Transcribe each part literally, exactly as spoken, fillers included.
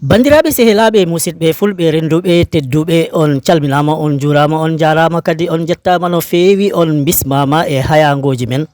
Banndiraaɓe, sehilaaɓe, musidɓe fulɓe, rennduɓe, tedduɓe, on calminaama, on njuuraama, on njaaraama kadi, on njettaama no feewi, on mbismaama e hayaangooji men.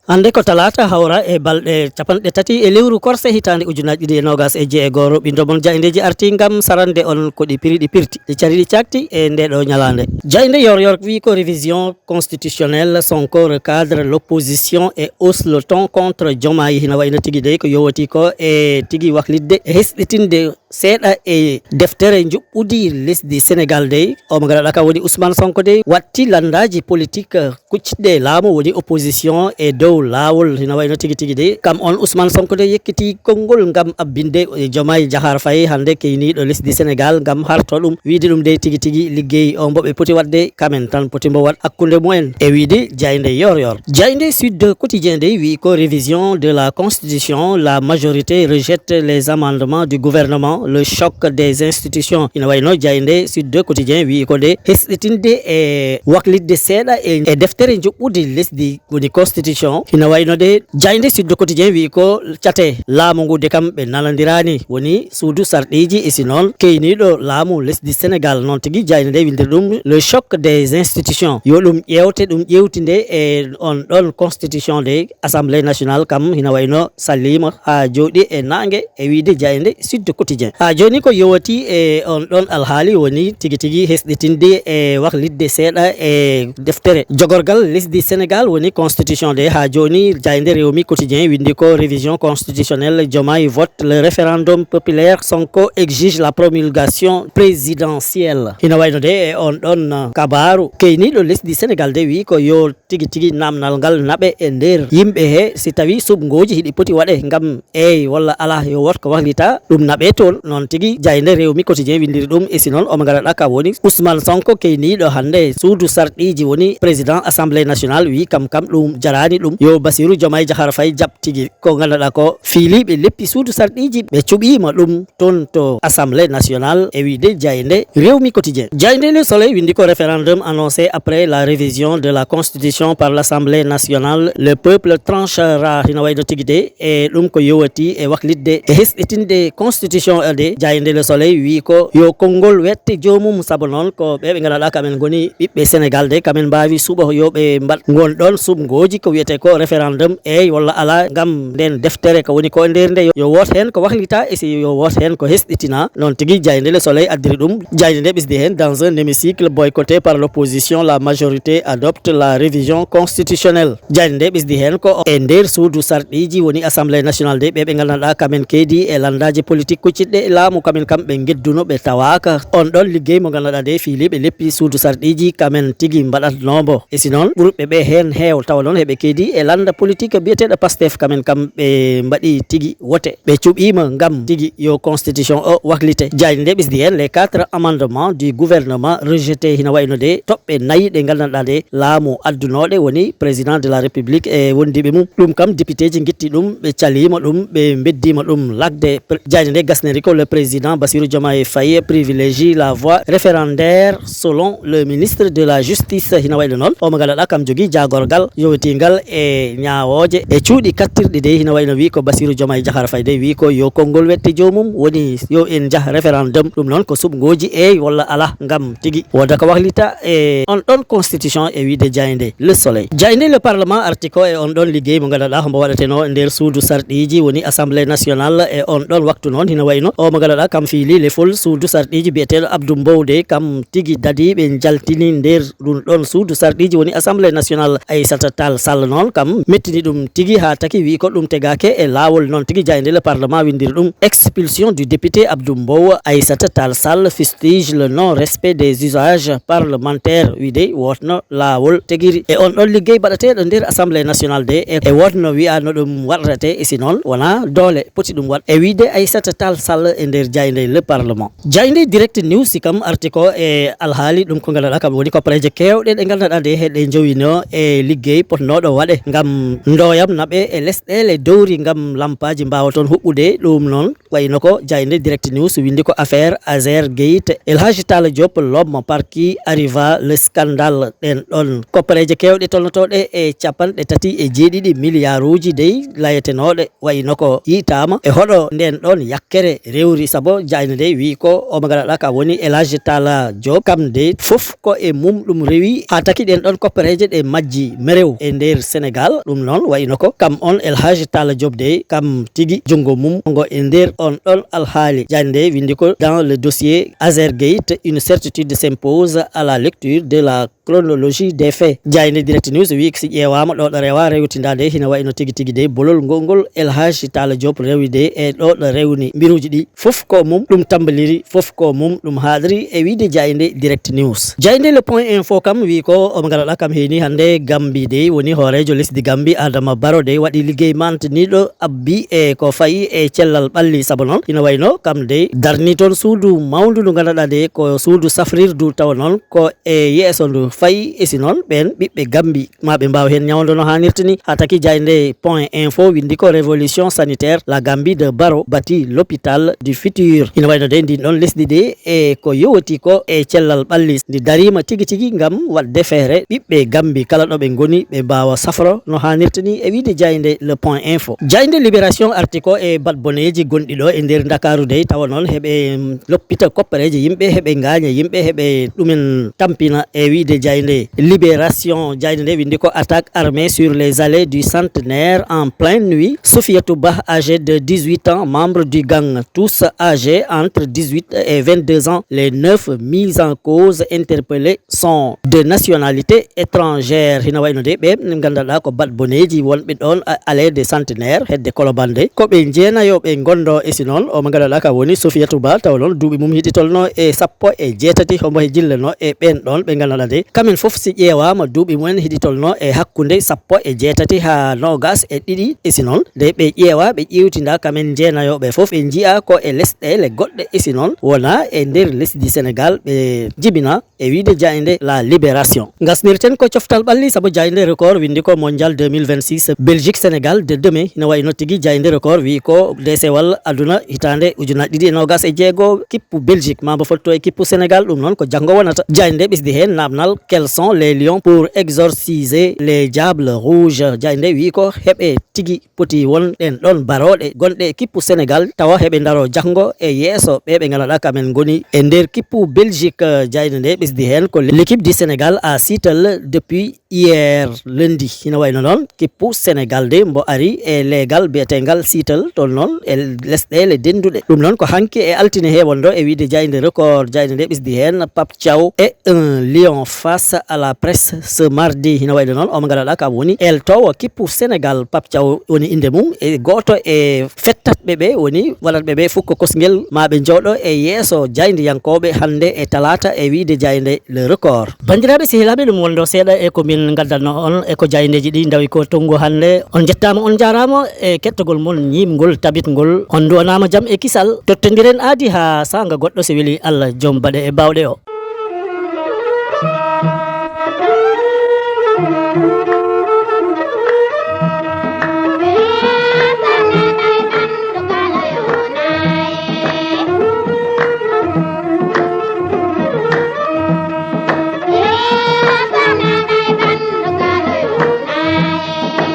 Hannde ko talaata, hawra e balɗe capanɗe tati e lewru korse hitaande ujunaaji ɗiɗi e noogaas e jeego, ɓindo mon jaayndeeji artii ngam sarande on ko ɗi piri ɗi pirti, ɗi cari ɗi caakti e ndee ɗoo ñalaande. Jaaynde Yoor Yoor wii ko révision constitutionnelle, Sonko recadre l'opposition et hausse le ton contre Diomaye. Hina wayno tigi dey ko yowati ko e tigi waklitde e hesɗitinde seeɗa e deftere njuɓɓudi lesdi Senegal dey. O mo ngannduɗaa ka woni Ousmane Sonko dey watti lanndaaji politique kucciɗɗe e laamu, woni opposition e dow laawol. Hina wayno tigi tigi dey kam on Ousmane Sonko dey yekkiti konngol ngam abbinde e Diomaye Diakhar Faye hannde keyniiɗo lesdi Senegal ngam harto ɗum, wiide ɗum dey tigi tigi liggey o mbo ɓe poti waɗde kamen tan poti mbo waɗ hakkunde mumen, e wiide jaaynde Yoor Yoor. Jaaynde Sud Quotidien dey wii ko révision de la constitution, la majorité rejette les amendements du gouvernement, le choc des institutions. Ina wayno jaaynde Sud Quotidien wii ko nde hesɗitinde e waklitde seeɗa e, e deftere njuɓɓudi lesdi woni constitution. Ina wayno nde jaaynde Sud Quotidien wii ko cate laamu ngu de kam ɓe nanondiraani, woni suudu sarɗiiji, e si noon keyniiɗo laamu lesdi Senegal, noon tigi jaaynde nde winndiri ɗum le choc des institutions. Yo ɗum ƴeewte, ɗum ƴeewtinde e on ɗon constitution de Assemblée nationale kam hina wayno salliima haa jooɗi e naange, e wiide jaaynde Sud Quotidien. Haa jooni ko yowati e on ɗon alhaali woni tigi tigi hesɗitinde e waklitde seeɗa e deftere jogorgal lesdi Senegal woni constitution de. Haa jooni jaaynde Rewmi Quotidien winndi ko révision constitutionnelle, Diomaye vote le référendum populaire, Sonko exige la promulgation présidentielle. Hina wayno de e on ɗon kabaaru keyniiɗo lesdi Senegal de wii ko yo tigi tigi namnal ngal naɓe e nder yimɓe he, si tawi suɓngooji hiɗi poti waɗe ngam eey walla alaa yo woto ko waklita, ɗum naɓe toon. Noon tigi jaaynde Rewmi Quotidien winndiri ɗum, e si noon omo ngaraɗa ka woni Ousmane Sonko keyniiɗo hannde suudu sarɗiiji woni président Assemblée nationale wii kam kam ɗum jaraani ɗum, yo Bassirou Diomaye Diakhar Faye jaɓ tigi ko ngannduɗaa ko fiiliiɓe leppi suudu sarɗiiji ɓe cuɓiima ɗum toon to Assemblée nationale, e wiide jaaynde Rewmi Quotidien. Jaaynde Le Soleil winndi ko référendum annoncé après la révision de la constitution par l'Assemblée nationale, le peuple tranchera. Hina wayno tigi de e ɗum ko yowati e waklitde e hesɗitinde constitution de. Jaaynde Le Soleil wii ko yo konngol wette joomum, sabu noon ko ɓe ɓe ngannduɗaa kamen ngoni ɓiɓɓe Senegal de, kamen mbaawi suɓo yo ɓe mbaɗ ngon ɗon suɓngooji ko wiyetee ko référendum, eey walla alaa, ngam nden deftere ko woni ko e nder nde yo, yo woot heen ko waklita, e si yo woot heen ko hesɗitina. Noon tigi jaaynde Le Soleil addiri ɗum. Jaaynde nde ɓesdi heen, dans un hémicycle boycotté par l'opposition, la majorité adopte la révision constitutionnelle. Jaaynde nde ɓesdi heen ko e nder suudu sarɗiiji woni Assemblée nationale de, ɓe ɓe ngannduɗaa kamen keedi e lanndaaji politique kucciɗɗe e laamu, kamen kam ɓe ngedduno ɓe tawaaka. On ɗon liggey mo ngannduɗaa de fiiliiɓe leppi suudu sarɗiiji kamen tigi mbaɗatnoo mbo. E si noon ɓurɓe ɓe heen heew tawa noon heɓe keedi e lannda politique biyeteeɗo Pastef, kamen kam ɓe mbaɗi tigi wote. Ɓe cuɓiima ngam tigi yo constitution o waklite. Jaaynde nde ɓesdi heen, les quatre amendements du gouvernement rejetés, hina wayno de toɓɓe nayi ɗe ngannduɗaa de laamu addunooɗe woni président de la République e wondiiɓe mum. Ɗum kam députéji ngitti ɗum, ɓe caliima ɗum, ɓe mbeddiima ɗum lakde. Pre-, jaaynde nde gasniri ko le président Bassirou Diomaye Faye privilégie la voie référendaire selon le ministre de la Justice. Hina wayno noon omo ngannduɗaa kam jogii jaagorgal yowitiingal e ñaawooje e cuuɗi kattirɗi de. Hina wayno wii ko Bassirou Diomaye Diakhar Faye de wii ko yo konngol wette joomum, woni yo en njah référendum. Ɗum noon ko suɓngooji eey walla alaa ngam tigi wooda ko waklita e on ɗon constitution, e wiide jaaynde Le Soleil. Jaaynde Le Parlement arti ko e on ɗon liggey mo ngannduɗaa hombo waɗatenoo e nder suudu sarɗiiji woni Assemblée nationale. E on ɗon waktu noon hina wayno o mo ngannduɗaa kam fiili lefol suudu sarɗiiji biyeteeɗo Abdou Mbow de kam tigi dadiiɓe njaltini nder ɗum ɗon suudu sarɗiiji woni Assemblée nationale. Aissata Tall Sall noon kam mettini ɗum tigi haa taki wii ko ɗum tegaake e laawol. Noon tigi jaaynde Le Parlement winndiri ɗum expulsion du député Abdou Mbow. Aissata Tall Sall fustige le non-respect des usages parlementaires, wiide wootno laawol tegiri e on ɗon liggey baɗateeɗo nder Assemblée nationale de, e, e wootno wiya no ɗum waɗrate, e si noon wonaa doole poti ɗum waɗ. E wiide Aissata Tall Sall e nder jaaynde Le Parlement. Jaaynde Direct News kam arti ko e alhaali ɗum ko ngannduɗaa kam woni koppareeje keewɗe ɗe ngannduɗaa nde heɗe njowino e liggey potnooɗo waɗe ngam ndooyam naɓe e lesɗeele dowri ngam lampaaji mbaawa toon huɓɓude. Ɗum noon wayno ko jaaynde Direct News winndi ko affaire Azer Gate, El Hadji Talla Diop, l'homme par qui arriva le scandale. Ɗen ɗon koppareeje keewɗe tolnotooɗe e capanɗe tati e jeeɗiɗi miliyaaruuji dey layetenooɗe wayno ko yiytaama e hoɗo nden ɗon yakkere rewri, sabu jaaynde nde wiyi ko omo ngannduɗaa ka woni El Hadji Talla Diop, kam de fof ko e mum ɗum rewi, haa taki ɗen ɗon koppareeje ɗe majji merew e nder Senegal. Ɗum noon wayno ko kam on El Hadji Talla Diop de kam tigi junngo mum ngo e nder on ɗon alhaali. Jaaynde nde winndi ko dans le dossier Azer Gate, une certitude s'impose à la lecture de la chronologie des faits. Jaaynde Direct News wiyi ko si ƴeewaama ɗo ɗo rewa rewtindaade hina wayno tigi tigi de bolol ngol ngol El Hadji Talla Diop rewi de e ɗo ɗo rewni mbiruuji ɗi fof ko mum ɗum tambaliri, fof ko mum ɗum haaɗri e wiide jaaynde Direct News. Jaaynde Le Point Info kam wiyi ko omo ngannduɗaa kam heeni hannde Gambi de woni hooreejo lesdi Gambi Adama Barrow de waɗi liggey mantiniiɗo abbi e ko fayi e cellal ɓalli, sabu noon hina wayno kam de darni toon suudu mawndu ndu ngannduɗaa de ko suudu safrirdu, tawa noon ko e yeeso ndu fayi. E si noon ɓeen ɓiɓɓe Gambi ma ɓe mbaaw heen ñawndo no haanirta ni. Haa taki jaaynde Point Info winndi ko révolution sanitaire, la Gambie de Barrow bâtit l'hôpital du futur. Ina wayno de ndin ɗon lesdi de e ko yowiti ko e cellal ɓalli ndi dariima tigi tigi ngam waɗde feere ɓiɓɓe Gambi kala ɗo ɓe ngoni ɓe mbaawa safro no haanirta ni e wiide jaaynde Le Point Info. Jaaynde Libération arti ko e bat boneeji gonɗi ɗo e nder Ndakaaru dey, tawa noon heɓe, mm, loppita koppareeje yimɓe, heɓe ngaaña yimɓe, heɓe ɗumen tampina e wiide jaaynde Libération. Jaaynde nde winndi ko attaque armée sur les allées du Centenaire en pleine nuit. Sofiatou Bah, âgée de dix-huit ans, membre du gang, tous âgés entre dix-huit et vingt-deux ans. Les neuf mis en cause interpellés sont de nationalité étrangère. Hina wayno de ɓe ngannduɗaa ko bat boneeji wonɓe ɗon a-, allée de Centenaire hedde Colobane de. Ko ɓe jeenayo ɓe ngondo e si noon omo ngannduɗaa ka woni Sofiatou Ba, tawa noon duuɓi mum hiɗi tolno e sappo e jeetati, homo he jillano e ɓeen ɗon ɓe ngannduɗaa de kamen fof si ƴeewaama duuɓi mumen hiɗi tolno e hakkunde sappo e jeetati haa noogas e ɗiɗi. E si noon de ɓe ƴeewa ɓe ƴeewtinda kamen jeenayo ɓe fof ɓe njiya ko e lesɗeele goɗɗe e si noon wona e nder lesdi Senegal ɓe jibina. E wiide jaaynde La Libération. Ngasnirten ko coftal ɓalli sabu jaaynde Record winndi ko Mondial deux mille vingt-six Belgique Sénégal de demain. Ina wayno tigi jaaynde Record wiyi ko deesewal aduna hitaande ujunaaji ɗiɗi e noogas e jeego kippu Belgique ma mbo fotto e kippu Sénégal, ɗum noon ko janngo wonata. Jaaynde ɓesdi heen naamnal: quels sont les lions pour exorciser les diables rouges? Jaaynde wiyi ko heɓe tigi poti won ɗen ɗon barooɗe gonɗe e kippu Senegal tawa heɓe ndaro janngo e yeeso ɓe ɓe ngannduɗaa kamen ngoni e nder kippu Belgique. Jaaynde nde ɓesdi heen ko l'équipe du Sénégal à Seattle depuis hier lundi. Hina wayno noon kippu Senegal de mbo ari e leegal biyetengal Seattle toon noon e lesɗeele dennduɗe. Ɗum noon ko hanki e altine he wonɗo e wiide jaaynde Record. Jaaynde nde ɓesdi heen Pape Thiaw et un lion face à la presse ce mardi. Hina wayde noon omo ngaraɗa kam woni eltowo kippu Senegal, Pape Thiaw woni innde mum, e gooto e fettatɓe ɓe woni waɗatɓe ɓe fukko kosngel ma ɓe njooɗo e yeeso jaayndiyankooɓe hannde e talaata e wiide jaaynde Le Record. Banndiraaɓe sehilaaɓe, ɗum wonɗo seeɗa e ko min ngaddanno on e ko jaayndeeji ɗi ndawi ko tonngu hannde. On njettaama, on njaaraama e kettagol mon ñiiɓngol, tabitngol. On nduwanaama jam e kisal. Tottondiren aadi haa saanga goɗɗo, so weli Allah, joom baɗe e baawɗe o.